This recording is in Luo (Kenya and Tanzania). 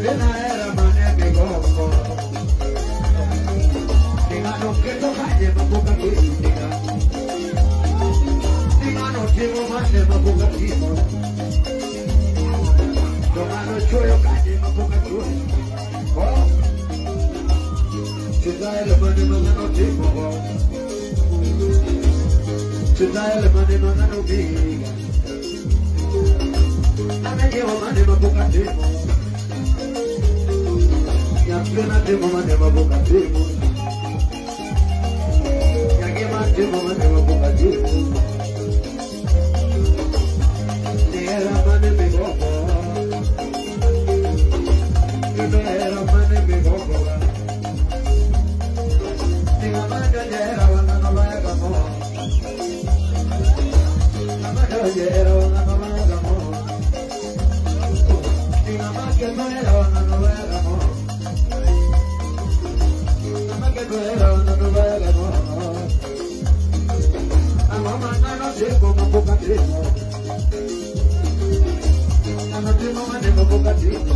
Nyathina hera mane migombo. Ng'ano keto kanye mapok atimo. Ng'ano timo mane mapok atimo. To ng'ano chwoyo kanye mapok achwoyo. Oh. Chizaele mane ma ng'ano timo. Chizaele mane ma ng'ano biga. Amenyewa mane mapok atimo. Nyathina timo mane mapok atimo. Nyagima timo mane mapok atimo. Nihera mane migombo. Nihera mane migombo. Ningamando jera wangano bayagamo. Ningamando jera wangano bayagamo. Ningamake toera wangano bayagamo. Ningamake toera wangano bayagamo. Angoma ngano timo mapok atimo. Ngano timo mane mapok atimo.